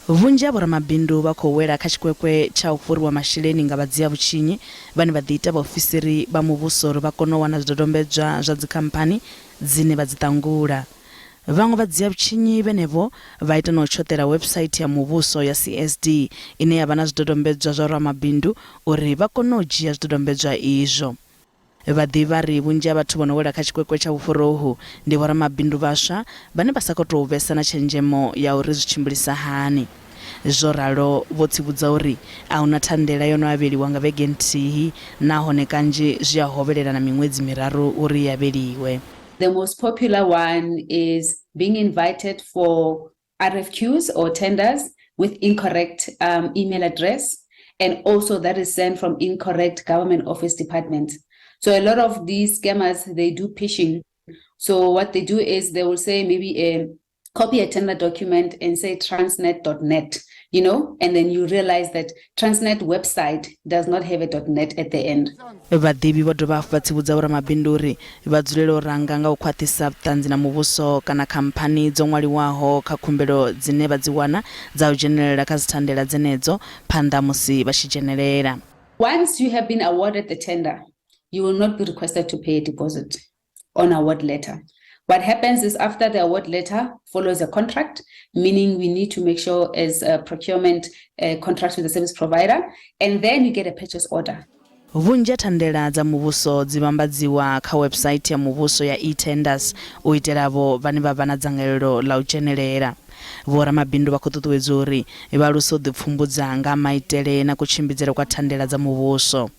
Vhunzhi ha vhoramabindu vha khou wela kha tshikwekwe tsha u fhuriwa masheleni nga vhadzia-vhutshinyi vhane vha ḓiita vhaofisiri vha muvhuso uri vha kone u wana zwidodombedzwa zwa dzikhamphani dzine vha dzi ṱangula. Vhaṅwe vhadzia-vhutshinyi vhenevho vha ita na u tshoṱela website ya muvhuso ya CSD ine ya vha na zwidodombedzwa zwa vhoramabindu uri vha kone u dzhia zwidodombedzwa izwo. Vhaḓivhi vha ri vhunzhi ha vhathu vho no wela kha tshikwekwe tsha vhufhura uhu ndi vhoramabindu vhaswa vhane vha sa khou tou vhesa na tshenzhemo ya uri zwi tshimbilisa hani. Zwo ralo, vho tsivhudza uri a hu na thandela yo no avheliwa nga vhege nthihi nahone kanzhi zwi a hovhelela na miṅwedzi miraru uri i avheliwe. The most popular one is being invited for RFQs or tenders with incorrect email address, and also that is sent from incorrect government office departments. So a lot of these scammers, they do phishing. So what they do is they will say maybe a copy a tender document and say transnet.net, and then you realize that Transnet website does not have a .net at the end. Vhaḓivhi vho dovha hafhu vha tsivhudza vhoramabindu uri vha dzulele u ranga nga u khwaṱhisa vhuṱanzi na muvhuso kana khamphani dzo ṅwaliwaho kha khumbelo dzine vha dzi wana dza u dzhenelela kha dzithandela dzenedzo phanḓa ha musi vha tshi dzhenelela. Once you have been awarded the tender, you will not be requested to pay a deposit on award letter. What happens is after the award letter follows a contract, meaning we need to make sure as a procurement contract with the service provider, and then you get a purchase order. Vhunzhi ha thandela dza muvhuso dzi vhambadziwa kha website ya muvhuso ya e-tenders u itela avho vhane vha vha na dzangalelo ḽa u dzhenelela. Vhoramabindu vha khou ṱuṱuwedzwa uri vha luse u ḓipfumbudza nga ha maitele na kutshimbidzele kwa thandela dza muvhuso.